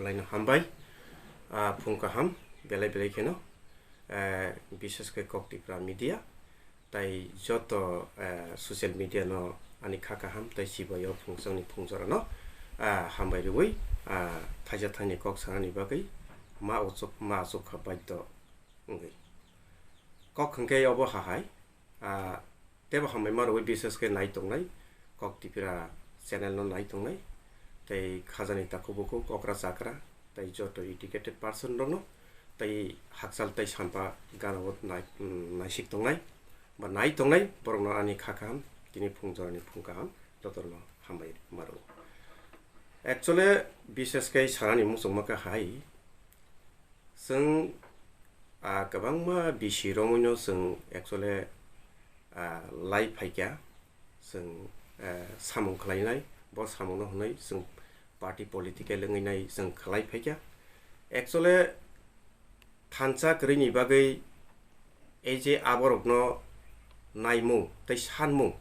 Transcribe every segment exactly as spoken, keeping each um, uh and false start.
Laino hambai, ah, phung kaham, belai belai kheno, eh, bishes khe Kok Tipra Media, tai joto, eh, social media no ani kha kaham, tai sibayo phung changni phung jorano, ah, hambai rwui, ah, thaisa thaini kok sanani bagwi ma uchuk, ma achuk kha baidho wngwi. Kok hwnkhe obo hahai, ah, tebo hambai ma rwui bishes khe nai tongnai, Kok Tipra channel no nai tongnai, tei khajani takhuk bukhuk, okra chakra, tei joto educated person rokno, tei hakchal tei sampa gana o nai-, mm, naisik tongnai, ba nai tongnai, borokno ani kha kaham, tini phung jorani phung kaham, jotono hambai ma rwo. Actually, bishes khe sanani muchungma khe hai, chwng, ah, kwbangma bisi romwino chwng actually, ah, lai phaikha, chwng, ah, samung khlainai, bo samungno hwnwi chwng party political wngwi nai chwng khlai phaikha. Actually, thansa kwrwini bagwi ei je aborokno naimung tei sanmung,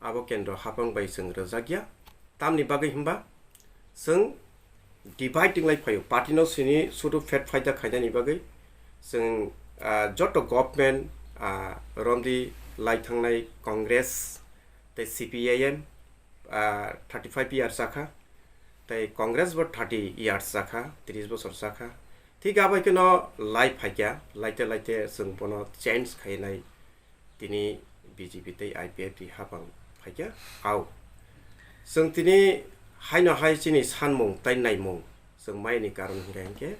abo kendro haphang bai chwng rwjakya. Tamni bagwi hwnba chwng divide wnglai phaio, party no sini sudu phet phaida khainani bagwi chwng, ah, joto government, ah, romdi lai thangnai Congress tei C P I M, ah, thirty five years chakha, tei Congress bo thirty years chakha, tris bosor chakha. Thik abai kheno lai phaikha, laite laite chwng bono change khainai tini B J P tei I P F T haphang phaikha. Au, chwng tini haino hai chini sanmung tei naimung chwng maini karon hwnkhe hwnkhe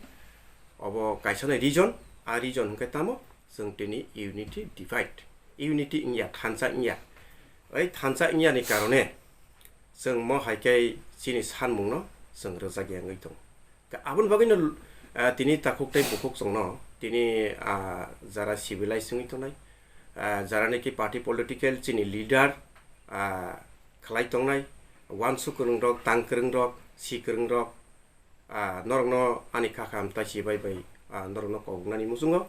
obo kaisa nai reason, a reason hwnkhe tamo chwng tini unity divide, unity wngya, thansa wngya. Ei thansa wngya ni karone chwng mo hai khe chini sanmung no chwng rwjak ya wngwi tongo. Ka-, aboni bagwi no, ah, tini takhuk tei bukhuk chwng no tini, ah, jara civilized wngwi tongnai, ah, jara naki party political chini leader, ah, khlai tongnai, uansuk kwrwng rok, tang kwrwng rok, si kwrwng rok, ah, norokno ani kha kha amtai si bai bai, ah, norokno koboknani muchungo.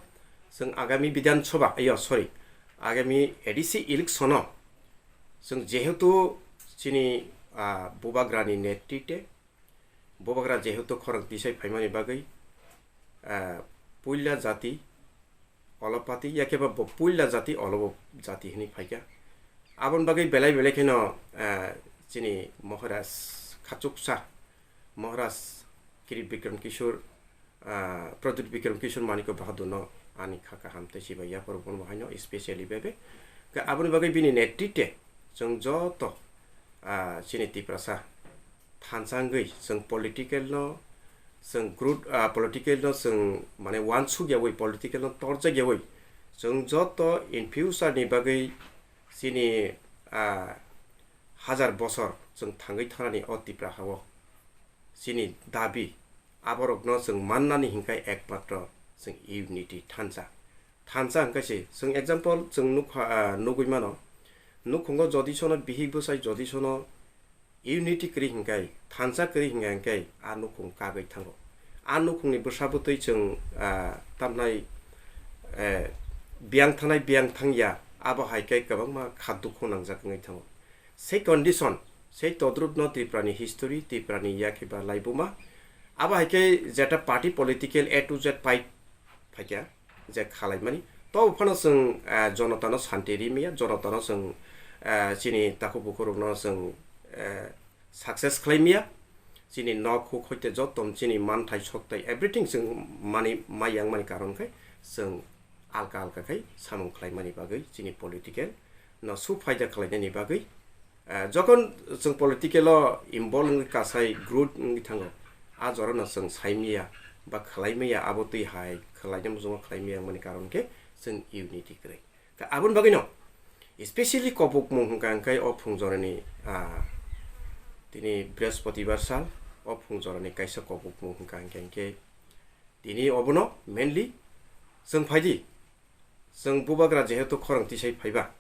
Chwng agami Bidhan Sabha, ayo, sorry, agami A D C election-o chwng jehetu chini, ah, Bubagrani netrite, Bubagra jehetu khorang tisai phaimani bagwi, ah, puila jati, olopati, yakhe ba bo puila jati, olobo jati hwnwi phaikha. Aboni bagwi belai belai kheno, ah, chini Maharaj khachuksa, Maharaj Kirit Bikram Kishore, ah, Pradyut Bikram Kishore Manikya Bahadur no ani kha kaham tei sibai yaphuru bono haino specially bebe. Ka aboni bagwi bini netrite chwng joto, ah, chini Tiprasa thansa wngwi chwng political no, chwng group, ah, political no chwng mane uansuk yawi, political no torjak yawi, chwng joto in future ni bagwi chini, ah, hajar bosor chwng thangwi thanani o Tipra hao chini dabi aborokno chwng mannani hinkhe ekmatro chwng unity thansa. Thansa hwnkhe se chwng example chwng nukha, ah, nugwi mano. Nukhungo jodi sono bihik bwsai jodi sono unity kwrwi hinkhe, thansa kwrwi hinkhe, hinkhe a nukhung kagwi thango. A nukhungni bwsa bwtwi chwng, ah, tamnai, eh, biyang thangnai biyang thangya, abo hai khe kwbangma kha dukhu nangjak wngwi thango. Sei condition, sei todrupno Tripurani history, Tripurani yakhe ba laibuma, abo hai khe jeta party political A to Z fight phaikha, je khalaimani. To phano chwng, ah, jonotano santi rimaya, jonotano chwng, ah, chini takhuk bukhurokno chwng, eh, success khlaimaya. Chini nok huk hoite jotom chini manthai soktai everything chwng mani mai yang mani karon khai chwng alka alka khai samung khlaimani bagwi chini political no su phaida khlainani bagwi, eh, jokhon chwng political o involve wngwi kasai group wngwi thango, a jorano chwng saimaya ba khlaimaya abo twi hai khlaina muchungo khlaimaya wngmani karon khe chwng unity kwrwi. Ka aboni bagwino specially kobokmung hwnkha hwnkhe o phungjorani, ah, tini Brihaspatibar sal, o phungjorani kaisa kobokmung hwnkha hwnkhe hwnkhe tini obono mainly chwng phaidi, chwng bubagra jehetu khorang tisai phaiba,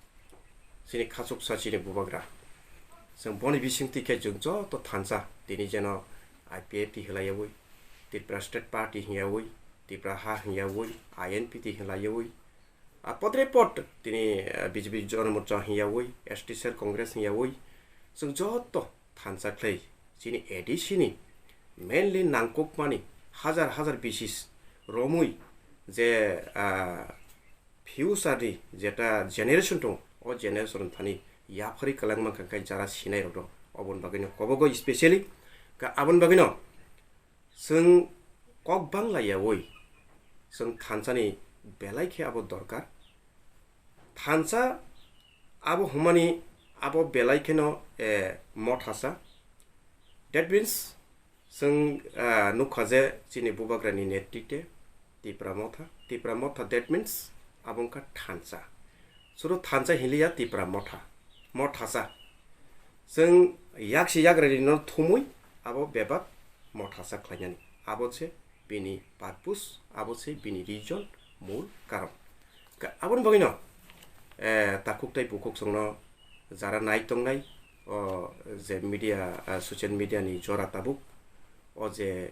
chini khachuksa chini bubagra, chwng boni bisingtwi khe chwng joto thansa tini jeno I P F T hwlaiyawi, Tripura State Party hwnyawi, Tripura ha hwnyawi, I N P T hwlaiyawi, a podre pod tini, eh, B J P Jona Morcha hwnyawi, S T Cell Congress hwnyawi, chwng joto thansa khlai chini A D C ni mainly nangkukmani hazar hazar bisis romwi je, ah, future ni jeta generation tong, o generation thani yapharwi kwlangma kha khe jara sinai rok rok. Oboni bagwino kobogo specially ka aboni bagwino chwng kok bang laiyawi chwng thansani belai khe abo dorkar. Thansa abo humani abo belai kheno, eh, mothasa. That means chwng, ah, nukha je chini bubagrani netritwe Tipra Motha, Tipra Motha, that means abo wngkha thansa. Suru thansa hinliya Tipra Motha, mothasa. Chwng yaksi yagrani no thumwi abo bebak mothasa khlainani. Abo se bini purpose, abo se bini reason, mul karon. Ka-, aboni bagwino, eh, takhuk tei bukhuk chwngno jara nai tongnai, o je media, ah, social media ni jora tabuk, o je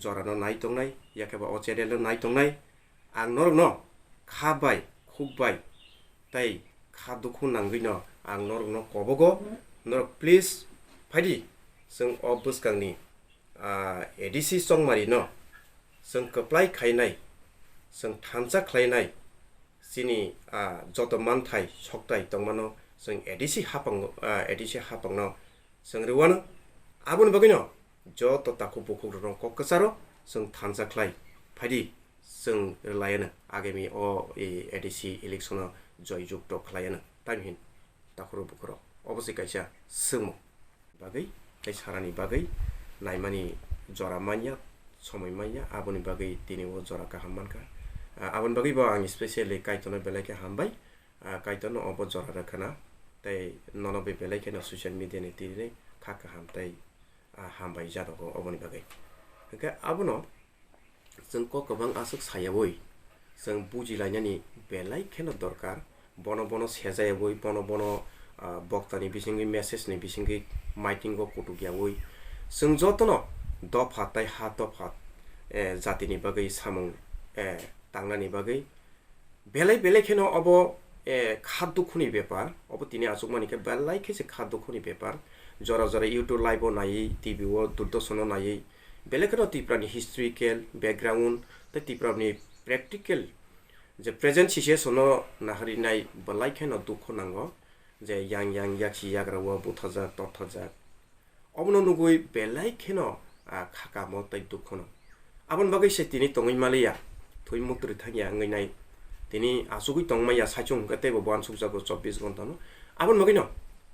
jorano nai tongnai, yakheba o channel no nai tongnai, ang norokno kha bai, khuk bai, tei kha dukhu nangwino ang norokno kobogo, norok please phaidi, chwng o bwskangni, ah, A D C chongmarino chwng kwplai khainai, chwng thansa khlainai, chini, ah, joto manthai soktai tongmano chwng A D C hapang, ah, A D C hapangno chwng rwano. Aboni bagwino joto takhuk bukhuk rokno kok kwcharo chwng thansa khlai phaidi chwng rwlaiano agami o, e, A D C election o joy jukto khlaiano. Tamo hin takhuro bukhuro obo se kaisa swngmung bagwi tei sarani bagwi naimani jora manya, somoi manya, aboni bagwi tini o jora kaham mankha. Ah, aboni bagwi bo ang specially Kaitorno belai khe hambai. Ah, Kaitorno obo jora rwkhana tei nono be belai kheno social media ni tini kha kaham tei, ah, hambai janogo oboni bagwi. Hwnkhe abono chwng kok kwbang aswk sayawi chwng bujilainani belai kheno dorkar. Bono bono sejayawi, bono bono, ah, boktani bisingwi, message ni bisingwi, meeting o kutuk yawi chwng jotono dopha tai ha dopha, eh, jatini bagwi samung, eh, tangnani bagwi belai belai kheno obo, eh, kha dukhuni bepar. Obo tini achukmani khe belai khe se kha dukhuni bepar. Jora jora YouTube live o naiwi, T V o Doordarshan o naiwi, belai kheno Tripura ni historical background tei Tripura ni practical je present situation no naharinai belai kheno dukhu nango. Je yang yang yaksi yagra o buthajak tothajak, obono nugwi belai kheno, ah, kha kamo tei dukhuno. Aboni bagwi se tini tongwi maliya, thwi muktwrwi thangya wngwi nai. Tini achugwi tongmaya saichung hwnkhe teibo bo uansukjago chobbish ghonta no. Aboni bagwino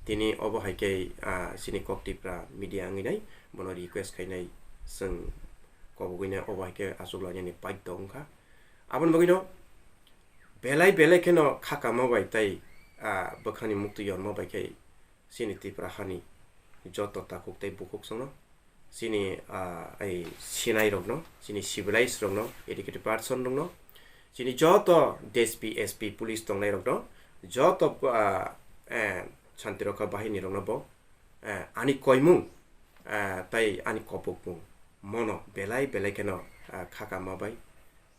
tini obo hai khe, ah, chini Kok Tipra media wngwi nai, bono request khainai chwng kobogwi nai obo hai khe achuk lainani baidhyo wngkha. Aboni bagwino belai belai kheno kha kamo bai tei, ah, bwkhani muktwi yormo bai khe chini Tripura hani joto takhuk tei bukhuk chwngno, chini, ah, ai sinai rokno, chini civilized rokno, educated person rokno, chini joto D S P, S P, police tongnai rokno, joto, ah, eh, shanti rokha bahini rokno bo, eh, ani koimung, eh, tei ani kopukmung mono belai belai kheno, ah, kha kama bai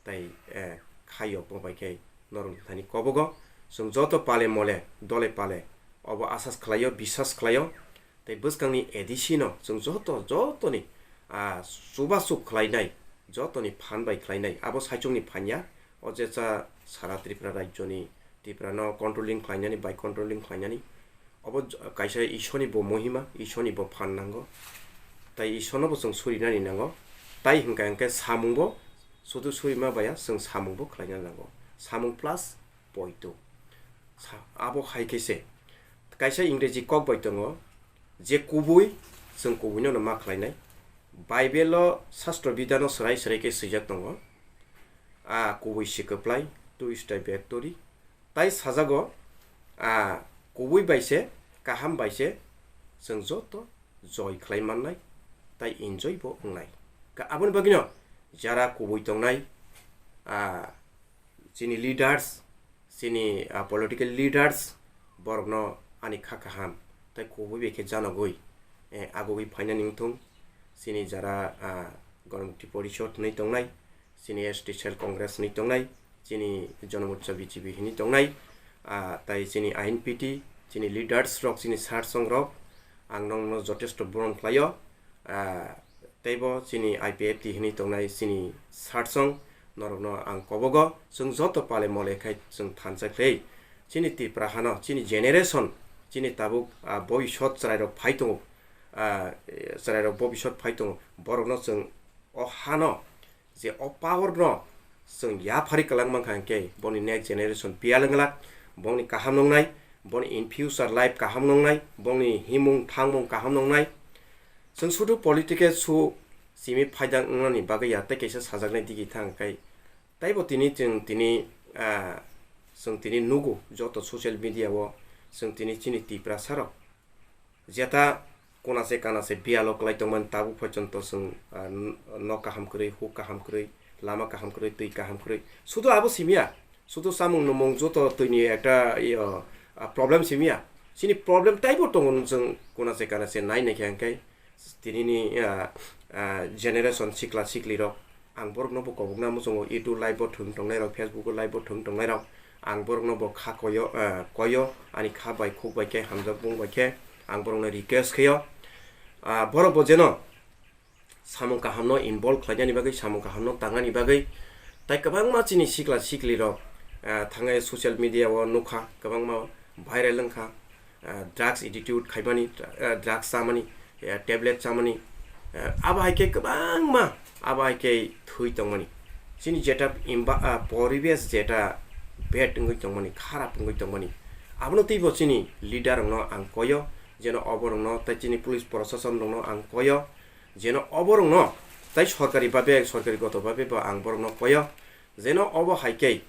tei, eh, kha yokma bai khe norok thani kobogo. Chwng joto pale mole, dole pale, obo asas khlaio, bisas khlaio. Tei bwskangni A D C no chwng joto, jotoni, ah, chubachu khlainai, jotoni phan bai khlainai, abo saichungni phanya. O je cha sara Tripura rajyoni, Tripura no controlling khlainani, bai controlling khlainani. Obo j-, kaisa Ishorni bo mohima, Ishorni bo phan nango. Tai Ishorno bo chwng surinani nango. Tai hwnkha hwnkhe samung bo sudu surima baya, chwng samung bo khlaina nango. Samung plus poito. Sa-, abo hai khe se. Kaisa Ingreji kok bai tongo, je kubui, chwng kubui no ma khlainai. Bible o Sastro Bidhano swrai swrai khe swijak tongo. A kubui si kwplai, tu stay back tori. Tai sajago, a kubui bai se, kaham bai se, chwng joto joy khlai mannai, tai enjoy bo wngnai. Ka-, aboni bagwino jara kubui tongnai, a, chini leaders, chini, ah, political leaders, borokno ani kha kaham tei kubui bai khe janogwi, eh, agugwi phainani wngthung. Chini jara, ah, Ganamukti Porishad hwnwi tongnai, chini S T Cell Congress hwnwi tongnai, chini Jonomorcha B J P hwnwi tongnai, ah, tai chini I N P T, chini leaders rok, chini sir song rok, ang nokno jotesto borom khlaio. Ah, Teibo chini I P F T hinwi tongnai chini satsong norokno ang kobogo, chwng joto pale mole khai chwng thansa khlai. Chini Tripura hano, chini generation, chini tabuk, ah, bobisot chwrairok phai tongo, ah, chwrairok bobisot phai tongo, borokno chwng o hano je o power no chwng yaphari kwlangma kha hwnkhe boni next generation biyal wng glak, bongni kaham nongnai, boni in future life kaham nongnai, bongni himung thangmung kaham nongnai. Chwng sudu political su simi phaidang wngnani bagwi ya tei kaisa sajaknai digi thang khai. Taibo tini chwng tini, ah, chwng tini nugo joto social media o chwng tini chini Tiprasa rok jeta kuna se kana se biyalo kwlai tongmani tabuk phoichonto chwng, ah, n-, nok kaham kwrwi, huk kaham kwrwi, lama kaham kwrwi, twi kaham kwrwi. Sudu abo simiya, sudu samung nungmung joto twini ekta, iyo, ah, problem simiya. Chini problem taibo tongo, chwng kuna se kana se nai naikha hwnkhe tinini, ah, ah, generation sikla sikli rok. Ang borokno bo kobokna muchungo, YouTube live bo thwng tongnai rok, Facebook o live bo thwng tongnai rok. Ang borokno bo kha koyo, ah, koyo, ani kha bai khuk bai khe hamjak bung bai khe ang borokno request khayo. Ah, borok bo jeno samung kaham no involve khlainani bagwi, samung kaham no tangnani bagwi, tai kwbangma chini sikla sikli rok, ah, thangai social media o nukha, kwbangma viral wngkha, ah, drugs attitude khaimani, ah, drugs chamani, ah, tablet chamani, ah, abo hai khe kwbangma, abo hai khe thwi tongmani. Chini jeta imba-, ah, poribesh jeta bad wngwi tongmani, kharap wngwi tongmani, abono teibo chini leader rokno ang koyo, jeno oborokno tei chini police prosason rokno ang koyo, jeno oborokno tei sorkari babe, sorkari goto babe bo ang borokno koyo, jeno obo hai khe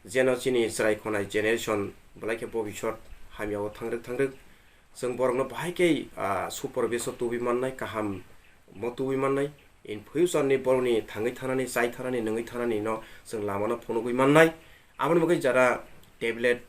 jeno chini chwrai khonai generation belai khe bobisot hamya o thangrwk thangrwk. Chwng borokno bahai khe, ah, supor beso tubui mannai, kaham mo tubui mannai. In future ni borokni thangwi thanani, chai thanani, nungwi thanani no chwng lama no phunugwi mannai. Aboni bagwi jara tablet,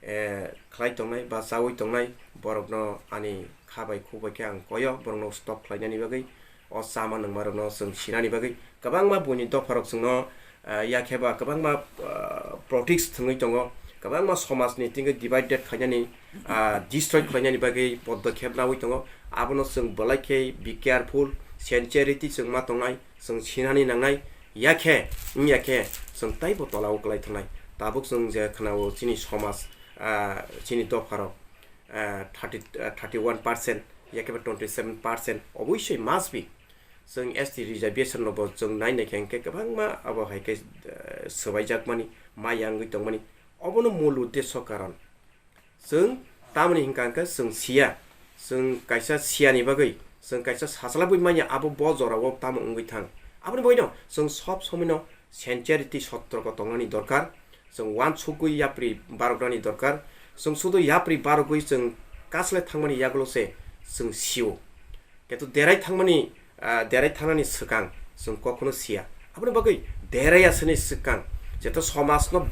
eh, khlai tongnai ba chaui tongnai borokno ani kha bai khuk bai khe ang koyo, borokno stop khlainani bagwi, o chama nungma rokno chwng sinani bagwi. Kwbangma buini dopharok chwngno, ah, yakhe ba kwbangma, ah, politics thwngwi tongo, kwbangma somajni tingwi divided khainani, ah, destroy khlainani bagwi podokhep naui tongo. Abono chwng belai khe be careful, sincerity chwng ma tongnai, chwng sinani nangnai, yakhe wngya khe chwng taibo tola o kwlai thangnai. Tabuk chwng je khwnao chini somaj, ah, chini dopharok, ah, thirty, ah, thirty one percent, yakhe ba twenty seven percent obviously must be. Chwng S T reservation no bo chwng nai nai khe hwnkhe kwbangma abo hai khe, eh, swbaijakmani, maya wngwi tongmani. Obono mul uddesho karon. Chwng tamoni hwnkha hwnkhe chwng siya. Chwng kaisa siyani bagwi, chwng kaisa sachlabwi manya abo bo jorao tamo wngwi thang. Aboni bagwino chwng sob somoino sincerity sotroko tongnani dorkar. Chwng uansukgwi yapri baroknani dorkar. Chwng sudu yapri barogwi chwng kasle thangmani yagulo se chwng sio. Keto derai thangmani, ah, derai thangnani swkang chwng kokno siya. Aboni bagwi derai asani swkang, jeto somajno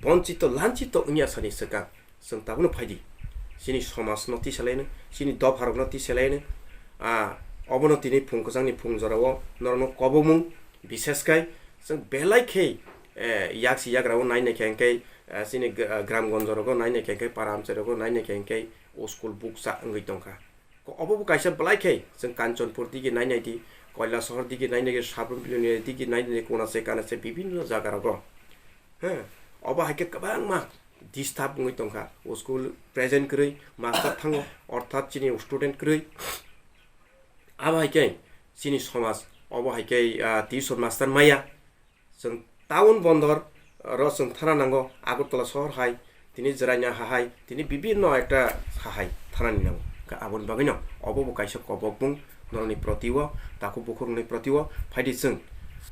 bonchito lanchito wngya sani swkang chwng tabukno phaidi. Chini somajno tisalaino, chini dopharokno tisalaino, ah, obono tini phung kwchangni phung jorao norokno kobomung, biseskai chwng belai khe, eh, yaksi yagrao nai nai khe hwnkhe, eh, chini gra-, gram gonjorogo nai nai khe hwnkhe, para amchairogo nai nai khe hwnkhe, o school bukcha wngwi tongkha. Ko-, obo bo kaisa belai khe chwng Kanchanpur digi nai nai di, Kailasahar digi nai nai di, Sabrumpilni digi nai nai di, Konase Kanase bibinno jaga rogo. He, obo hai khe kwbangma disturb wngwi tongkha. O school present kwrwi, master thango, orthat chini student kwrwi. Abo hai khe chini somaj, obo hai khe, ah, tuition master maya. Chwng town bondor ro chwng thana nango, Agartala sohor hai, tini Jraina ha hai, tini bibinno ekta ha hai thanani nango. Khe aboni bagwino obo bo kaisa kobokbung norokni proti o, takhuk bukhukni proti o. Phaidi chwng,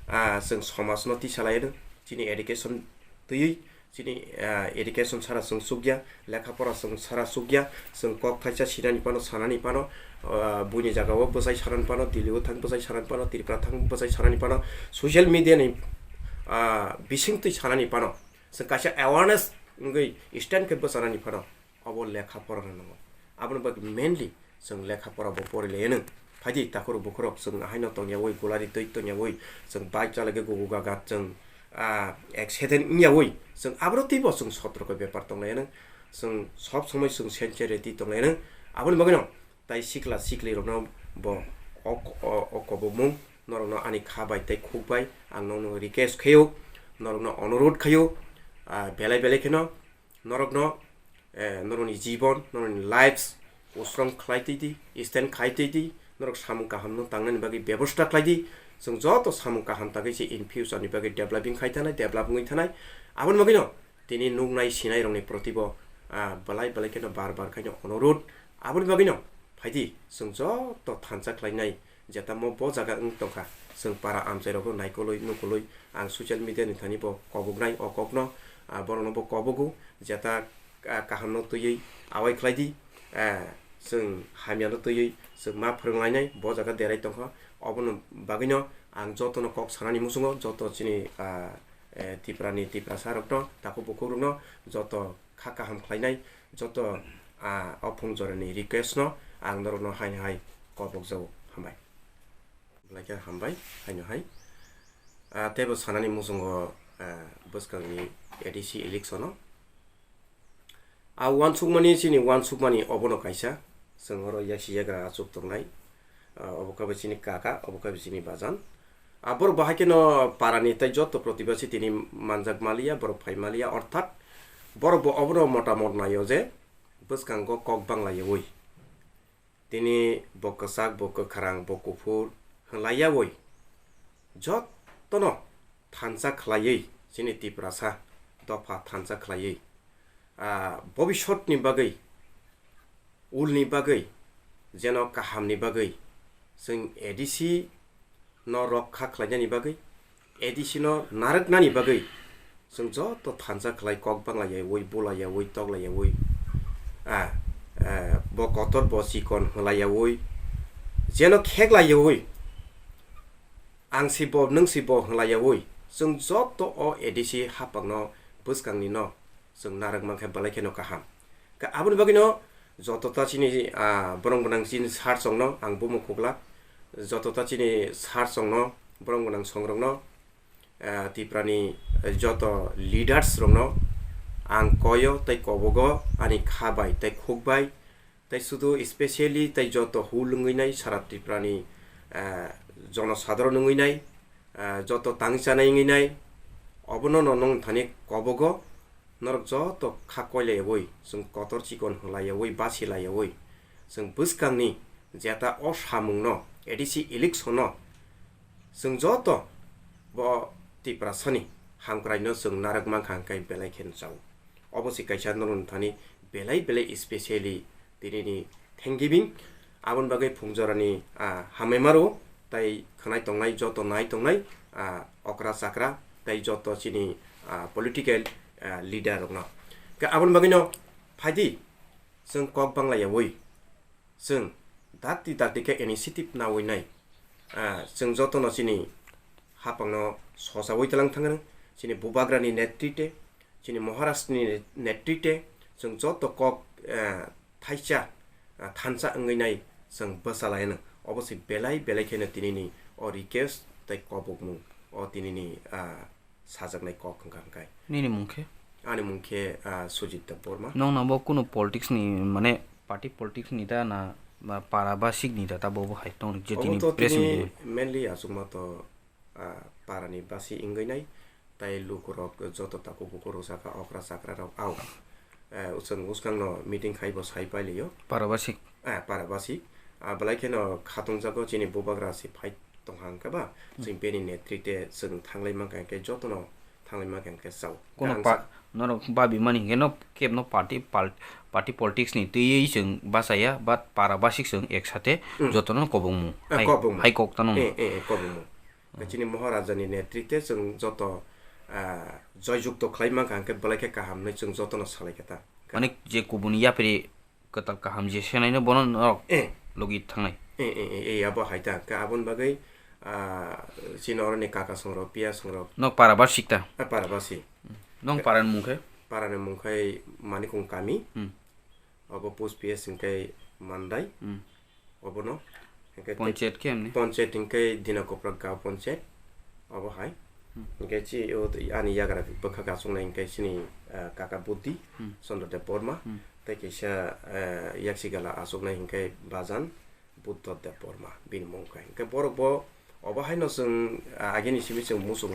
ah, chwng somajno tisalai rw, chini education twiwi, chini, ah, education sara chwng chukya, lekha pora chwng sara chukya, chwng kok thaisa sinani phano, sanani phano, ah, buini jagao bwsai sanani phano, Delhi o thang bwsai sanani phano, Tripura thang bwsai sanani phano, social media ni, ah, bisingtwi sanani phano, chwng kaisa awareness wngwi stand khe bwchanani phano, obo lekha pora nango. Aboni bagwi mainly chwng lekha pora bo pori laiya nw. Phaidi takhurok bukhurok chwng haino tongyawi, gulari twi tongyawi, chwng bike chalai khe gugu gagat chwng, ah, accident wngyawi, chwng aboro twibo chwng sotroko bepar tong laiya nw. Chwng sob somoi chwng sincerity tong laiya nw. Aboni bagwino tai sikla sikli rokno bo o, o, o kobokmung norokno ani kha bai tei khuk bai ang nokno request khaio, norokno onorot khaio, ah, belai belai kheno norokno, eh, norokni jibon, norokni lives usrong khlai twi di, stand khai twi di, norok samung kahamno tangnani bagwi bebosta khlai di. Chwng joto samung kaham tangwi se in future ni bagwi developing khai thanai, develop wngwi thanai. Aboni bagwino tini nuknai sinai rokni proti bo, ah, belai belai kheno bar bar khaino onorot. Aboni bagwino phaidi chwng joto thansa khlainai, jeta mo bo jaga wng tongkha, chwng para amchai rokno naikolwi nukolwi ang social media ni thani bo koboknai o kokno, ah, borokno bo kobogo, jeta, ah, kahamno twiwi awai khlai di, ah, chwng hamyano twiwi chwng ma phwrwnglainai bo jaga derai tongkha. Oboni bagwino ang jotono kok sanani muchungo, joto chini, ah, eh, Tiprani Tiprasa rokno, takhuk bukhuk rokno joto kha kaham khlainai, joto, ah, o phung jorani request no ang norokno haino hai kobok jago. Hambai. Belai khe hambai, haino hai. Ah, teibo sanani muchungo, ah, bwskangni A D C election o. Ah, uansukmani chini uansukmani obono kaisa. Chwng oro yaksi yagra achuk tongnai. Ah, obo khe bai chini kaka, obo khe bai chini bajan. Ah, borok bahai kheno parani tei joto protibasi tini manjak maliya, borok phai maliya, orthat borok bo obono motamot naio je bwskango kok banglayawi. Tini bo kwchak, bo kwkhrang, bo kuphur hwnlaiyawi jotono thansa khlaiwi chini Tiprasa dopha thansa khlaiwi, ah, bobisotni bagwi, ulni bagwi, jeno kahamni bagwi chwng A D C no rokha khlainani bagwi, A D C no narwknani bagwi chwng joto thansa khlai kok banglayawi, bulayawi, toklayawi, ah, eh, bo kotor bo chikon hwnlayawi, jeno kheklayawi, ang si bo, nwng si bo hwnlayawi, chwng joto o A D C haphangno bwskangni no chwng narwk mankhe belai kheno kaham. Khe aboni bagwino joto ta chini, ah, borong gwnang chini sar chongno ang bumung khukla, joto ta chini sar chongno, borong gwnang songrokno, ah, Tiprani, eh, joto leaders rokno ang koyo tei kobogo ani kha bai tei khuk bai, tei sudu specially tei joto hul wngwi nai sara Tiprani, ah, jonosadharon wngwi nai, ah, joto tang chanai wngwi nai, obono no nung thani kobogo norok joto kha koilayawi, chwng kotor chikon hwnlayawi, basilayawi, chwng bwskangni jeta o samungno, A D C election no, chwng joto bo Tiprasani hamkraino chwng narwk mankha hwnkhe belai khe chao. Obo se kaisa norok thani belai belai specially tinini thank giving. Aboni bagwi phungjorani, ah, hamai maro tei khwnai tongnai joto nai tongnai, ah, okra chakra tei joto chini, ah, political, ah, leader rokno. Khe aboni bagwino phaidi chwng kok banglayawi. Chwng dakti dakti khe initiative nawi nai. Ah, chwng jotono chini haphangno sosawi tlang thangno, chini bubagrani netrite, chini Maharashtrani netrite, chwng joto kok, ah, thaisa, ah, thansa wngwi nai chwng bwsalaino. Obo se belai belai kheno tinini o request tei kobokmung o tinini, ah, sajaknai kok hwnkha hwnkhe. Nini mung khe? Ani mung khe, ah, Sujit Debbarma. Nong nabo kuno politics ni, mane, party politics ni da na, ba para basik ni da, ta bobo hai tong je. Obo tini to press tini media mainly achukma to, ah, para ni basi wngwi nai, tai lukurok joto taku buku rwsaka okra chakra rok au. Eh, usang uskang no meeting khai bo sai pai liyo. Para basik. Eh, para basik. Ah, belai kheno khatung jago chini bubagra si phai tongha hwnkhe ba, hmm, chwng bini netrite chwng thanglai mankha hwnkhe jotono thanglai mankha hwnkhe chao. Kono ang pa-, sa- norok babi mani hwnkhe no kebno party pal-, party politics ni twiwi chwng bachaya, but para basik chwng eksate, hmm, jotono kobongmu. Ah, hai, kobongmu. Hai kok tano. Eh, eh, eh, kobongmu. Chini Maharaja ni netrite chwng joto, ah, joyjukto khlai mankha hwnkhe belai khe kaham hinwi chwng jotono salai kha ta. Mane je kubuni yapri kwtal kaham je senaino bono norok, eh, logi thangnai. Eh, eh, eh, eh, abo hai ta. Khe aboni bagwi, ah, chini oroni kaka songrok, piya songrok. Nok para basik ta? Ah, para basi. Nong para ni mung khe? Para ni mung khai Manikung kami. Hmm. Obo post P S hwnkhe Mandai. Hmm. Obono. Hwnkhe te- Ponchayat khe amni? Ponchayat hwnkhe Dinakopra Gaon Ponchayat. Obo hai. Hmm. Hwnkhe chi o ani yagra bwkha achuknai hwnkhe chini, ah, kaka Buddhi, hmm, Chandra Debbarma. Hmm. Tei kaisa, ah, Yaksigala achuknai hwnkhe Bajan. Buddha Debbarma bini mung khe. Hwnkhe borok bo obo haino chwng, ah, agini simi chwng muchung